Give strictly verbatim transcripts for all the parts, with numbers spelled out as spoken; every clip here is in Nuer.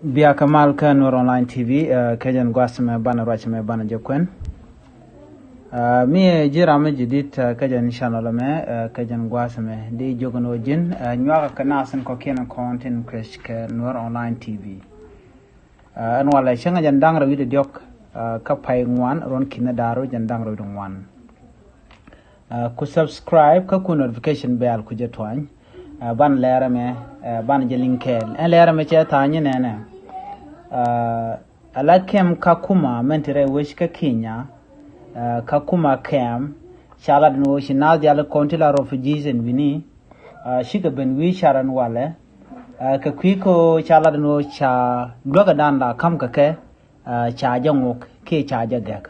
Bia kɛ mal kä Nuer Online T V, eh, kä jɛn gua̱a̱th mɛ banɛ ruac mɛ banɛ jɛ kuɛn. Eh, mi ji̱ ram mi ji̱ dit, eh, kä jɛn channel mɛ, eh, kä jɛn gua̱a̱th mɛ di jiök ni wä ji̱n, eh, nyuakä kɛ nasin kɔ̱kiɛn kɔn tin kuec kɛ Nuer Online T V. Eh, ɛn walɛ cäŋ jɛn da̱ŋ rɛw wi̱cdɛ diɔ̱k, eh, kä pay ŋuan ruɔ̱n ki̱n da̱r wi̱c jɛn da̱ŋ rɛw wi̱cdɛ ŋuan. Ah, ku subscribe kä ku notification bell ku jɛ tuany. Ah, ban lɛrɛ mɛ, ah, ban jɛ link kɛɛl. Ɛn lɛrɛ mɛ cɛ tha̱a̱ŋ nɛnɛ. Ah, ala kɛm Kakuma mɛn ti rɛy wec kä Kenya. Ah, Kakuma kɛm ca lat ni wä ci naath dial kɔn ti la refugees ɛn wi̱ni. Ah, cikɛ ben wi̱i̱ car ɛn walɛ. Ah, kɛ kui̱ kä ca lat ni wä ca luäkä dan la kam kɛ kɛ. Ah, ca jɛ ŋuk kiɛ ca jɛ gɛk.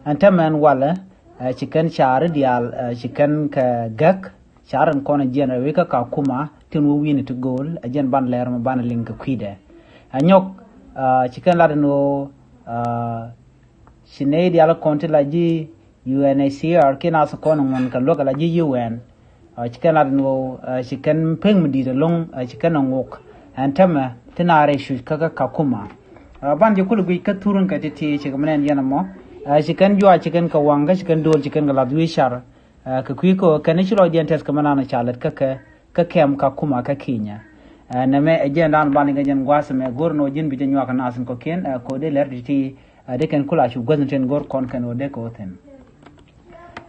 Ɛn täämɛ ɛn walɛ, ah, ci kɛn ca ri diaal, ah, ci kɛn kɛ gɛk, ca rin kɔn jiɛn rɛy wec kä Kakuma tin wä wi̱ni ti go̱o̱l, a jiɛn ban lɛr mɛ ban liŋ kɛ kui̱dɛ. A nyɔk, ah, ci kɛn lat ni wä, ah, ci nɛy diaal kɔn ti la ji̱ U N H C R kiɛ naath kɔn ŋuɔ̱n kɛ luäk ala ji̱ U N. Ah, ci kɛn lat ni wä, ah, ci kɛn pek mi di̱i̱t ɛlɔ̱ŋ, ah, ci kɛn ɛ ŋuk. Ɛn täämɛ ti na rɛy cuc kä kä Kakuma. Ah, ban jɛ kulɛ guic kä thurun kɛ ti̱ti̱ ci kɛ mi nɛn yɛn ɛmɔ. Ah, ci kɛn juac ci kɛn kɛ waŋ kä ci kɛn do̱l ci kɛn kɛ lath wi̱i̱ car. Ah, kɛ kui̱ kä kɛn ci lɔcdiɛn tɛth kɛ mi naan ca lät kä kɛ kä kɛm Kakuma kä Kenya. Ah, nɛmɛ ɛ jɛn dan ban liŋ kɛ jɛn gua̱a̱th mɛ go̱r ni wä ji̱n bi jɛ nyuak kɛ nasin kɔ̱kiɛn, ah, kɛ wä dee lɛr ti̱ti̱. Ah, dee kɛn kula cu guäth ni tin go̱r kɔn kɛn wä dee kɛ wä thi̱n.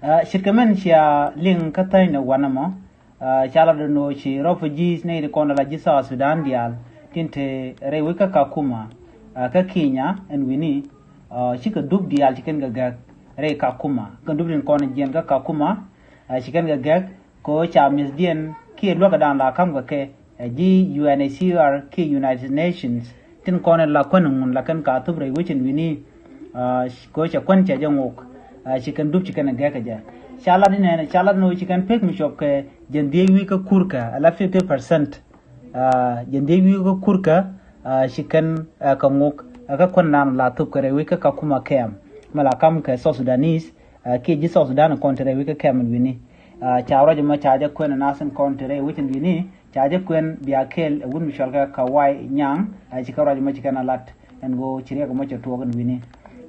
Ah, ce̱tkɛ min cia liŋ kä thäny ni wanɛ mɔ. Ah, ca lat ni wä ci refugees nɛy ti kɔn la ji̱ South Sudan diaal tin te rɛy wec kä Kakuma. Ah, kä Kenya ɛn wi̱ni. Ah, cikɛ dup diaal ci kɛn kɛ gɛk rɛy Kakuma. Kɛn dup tin kɔn jiɛn kä Kakuma. Ah, ci kɛn kɛ gɛk kɛ ɣöö ca mi̱ethdiɛn kiɛ luäkädan la ka̱m kɛ kɛ, eh, ji̱ U N H C R kiɛ United Nations tin kɔn in la kuän in ŋun la kɛn ka thup rɛy wec in wi̱ni. Ah, kɛ ɣöö cɛ kuän cɛ jɛ ŋuk. Ah, ci kɛn dup ci kɛn ɛ gɛk kɛ jɛ. Ca lat inɛn, ca lat ni ɣöö ci kɛn pek mi cuɔp kɛ jɛn dhiec wi̱i̱ kä kurkä ala fifty percent. Ah, jɛn dhiec wi̱i̱ kä kurkä, ah, ci kɛn, ah, kɛ ŋuk, ah, kä kuän nan la thup kɛ rɛy wec kä Kakuma kɛm. Mɛ la ka̱m kɛ South Sudanese, ah, kiɛ ji̱ South Sudan kɔn te rɛy wec kä kɛm in wi̱ni. Ah, ca ruac ɛmɔ ca jɛ kuɛn ɛ nasin kɔn te rɛy wec in wi̱ni, ca jɛ kuɛn bia kɛl ɛ wut mi cɔl kɛ Kawai Nyaŋ, ah, ci kɛ ruac ɛmɔ ci kɛn a lat ɛn ɣöö ci riɛk ɛmɔ cɛ tuɔɔk in wi̱ni.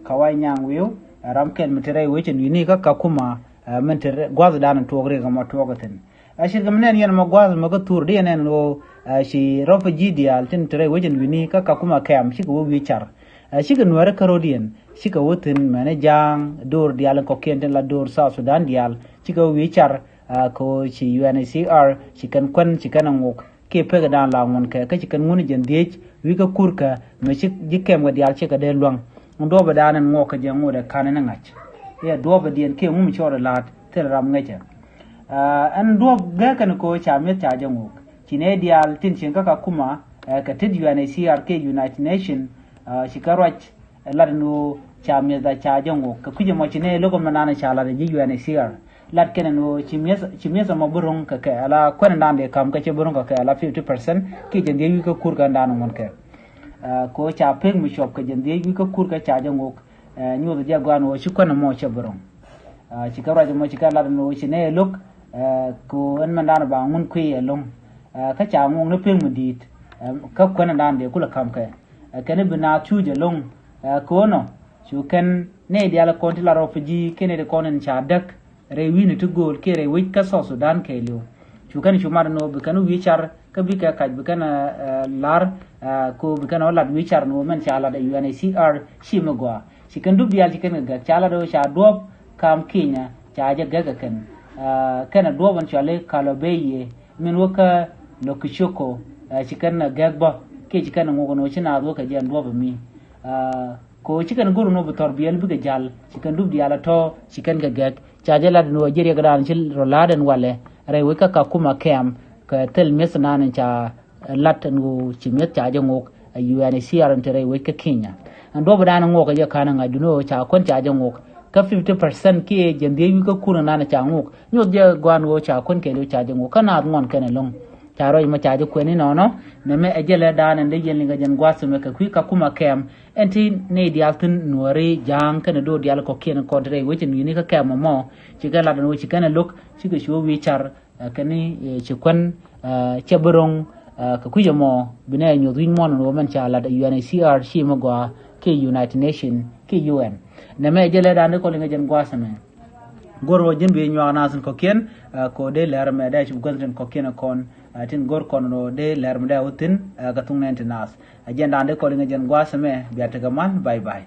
Kawai Nyaŋ wi̱i̱w, ah, ram kɛl mi te rɛy wec in wi̱ni kä Kakuma, ah, min te rɛy gua̱thdan in tuɔɔk riɛk ɛmɔ tuɔɔk ɛ thi̱n. A ce̱tkɛ mi nɛn yɛn ɛmɔ gua̱a̱th ɛmɔ kä thur di ɛn ɛn ɣöö, ah, ci refugee diaal tin te rɛy wec in wi̱ni kä Kakuma kɛm cikɛ wä wi̱i̱ car. Ah, cikɛ nuäärä kärɔ̱diɛn cikɛ wä thi̱n mɛn ɛ ja̱a̱ŋ do̱r diaal in kɔ̱kiɛn tin la do̱r South Sudan diaal cikɛ wä wi̱i̱ car. Ah, kɛ ɣöö ci U N H C R ci kɛn kuän ci kɛn ɛ ŋuk kiɛ pekɛ daan la ŋun kɛ kä ci kɛn ŋun jɛn dhiec wi̱i̱ kä kurkä mɛ ci ji̱ kɛm kɛ diaal cikɛ dee luäŋ. Duɔ̱ɔ̱pɛ daan ɛn ŋuɔk kɛ jɛ ŋot ɛ ka̱n ɛn ɛ ŋa̱c. Iɛ duɔ̱ɔ̱pɛ diɛn kiɛ ŋum cɔɔdɛ la̱a̱t thilɛ ram ŋäcɛ. Ah, ɛn duɔ̱ɔ̱p gɛkɛn kɛ ɣöö ca mi̱eth ca jɛ ŋuɔk. Ci nɛy diaal tin cieŋ kä Kakuma, eh, kɛ tet U N H C R kiɛ United Nation, ah, ci kɛ ruac, eh, lat ɛn ɣöö ca mi̱ethda ca jɛ ŋuɔk. Kɛ kui̱c ɛmɔ ci nɛy lo̱k ɛmɛ naan ca lat ɛ ji̱ U N H C R. Lat kɛn ɛn ɣöö ci mi̱eth, ci mi̱eth ɛmɔ bi ro̱ŋ kɛ kɛ ala kuɛn ɛn daan dee ka̱m kɛ cɛ bi ro̱ŋ kɛ kɛ ala fifty percent kiɛ jɛn dhiec wi̱i̱ kä kurkä ɛn daan ŋuɔ̱n kɛ. Ah, kɛ ɣöö ca pek mi cuɔp kɛ jɛn dhiec wi̱i̱ kä kurkä ca jɛ ŋuɔk. Eh, nyuuth jɛ gɔaa ɛn ɣöö ci kuän ɛmɔ cɛ bi ro̱ŋ. Ah, ci kɛ ruac ɛmɔ ci kɛ lat ɛn ɣöö ci nɛy ɛ lo̱k, eh, kɛ ɣöö ɛn mɛn daan ba ŋun kui̱ ɛlɔ̱ŋ. Eh, kä ca ŋuɔ̱k ni pek mi di̱i̱t, eh, kä kuän ɛn daan dee kulɛ ka̱m kɛ. Eh, kɛn bi naath cuuc ɛlɔ̱ŋ, eh, kɛ ɣöö nɔ cu kɛn nɛy diaal kɔn ti la refugee kiɛ nɛy ti kɔn in ca däk rɛy wi̱i̱ni ti gööl kiɛ rɛy wec kä South Sudan kɛɛliw. Cu kɛn cu mat ɛn ɣöö bi kɛn wi̱i̱ car kä bikɛ kac bi kɛn, eh, eh, la̱r, eh, kɛ ɣöö bi kɛn ɣä lat wi̱i̱ car ɛn ɣöö mɛn ca lat ɛ U N H C R ci mi gɔaa. Ci kɛn dup diaal ci kɛn kɛ gɛk ca lat ɣöö ca duɔ̱ɔ̱p ka̱m Kenya ca jɛ gɛk ɛ kɛn. Ah, kɛn ɛ duɔ̱ɔ̱p ɛn cɔal i̱ Kalobeye min wä kä Lokichoko, ah, ci kɛn ɛ gɛk bä kiɛ ci kɛn ɛ ŋuɔk ɛn ɣöö ci naath wä kɛ jɛ ɛn duɔ̱ɔ̱p ɛmi. Ah, kɛ ɣöö ci kɛn go̱r ɛn ɣöö bi thɔr biɛl bikɛ ja̱l ci kɛn dup diaal ɛ tɔ̱ ci kɛn kɛ gɛk. Ca jɛ lat ɛn ɣöö ji̱ riɛkdan ci rɔ la̱a̱t ɛn walɛ rɛy wec kä Kakuma kɛm kɛ thil mi̱eth ɛn daan ca lat ɛn ɣöö ci mi̱eth ca jɛ ŋuɔk ɛ U N H C R ɛn te rɛy wec kä Kenya. Ɛn duɔ̱ɔ̱p ɛn daan ŋuɔk ɛ jɛ ka̱n ɛ ŋa̱cdun ɣöö ca kuän ca jɛ ŋuɔk kä fifty percent kiɛ jɛn dhiec wi̱i̱ kä kurkä ɛn daan ca ŋuɔk. Nyuɔth jɛ gɔaa ɛn ɣöö ca kuän kɛɛliw ca jɛ ŋuɔk kä naath ŋuɔn kɛn ɛlɔ̱ŋ. Ca ruac ɛmɔ ca jɛ kuɛn inɔnɔ. Nɛmɛ ɛ jɛ lɛ daan ɛn dee yɛn liŋ kɛ jɛn gua̱a̱th ɛmɛ kɛ kui̱ Kakuma kɛm. Ɛn ti nɛy diaal thi̱n nuääri ja̱a̱ŋ kɛnɛ do̱r diaal kɔ̱kiɛn kɔn te rɛy wec ɛn wi̱ni kä kɛm ɛmɔ. Ci kɛn lat ɛn ɣöö ci kɛn ɛ lo̱k cikɛ cu wi̱i̱ car, eh, kɛn i̱, eh, ci kuän, eh, cɛ bi ro̱ŋ, Kɛ kui̱c ɛmɔ bi nɛ nyuɔth wi̱ny muɔ̱ɔ̱n ɛn ɣöö mɛn ca lat ɛ U N H C R ci mi gɔaa kiɛ United Nation kiɛ U N. Nɛmɛ jɛ lɛ da̱a̱n di kɔl iŋɛ jɛn gua̱a̱th ɛmɛ. Go̱r ɣöö ji̱n bi nyuak naath in kɔ̱kiɛn kɛ ɣöö dee lɛr ɛmɛ dee ci bi gua̱th tin kɔ̱kiɛn ɛ kɔn tin go̱r kɔn ɣöö dee lɛr ɛmɛ dee wä thi̱n kɛ thuŋ nɛn ti naath. Ɛ jɛn da̱a̱n di kɔl iŋɛ jɛn gua̱a̱th ɛmɛ bia tekɛ mal. Bye bye.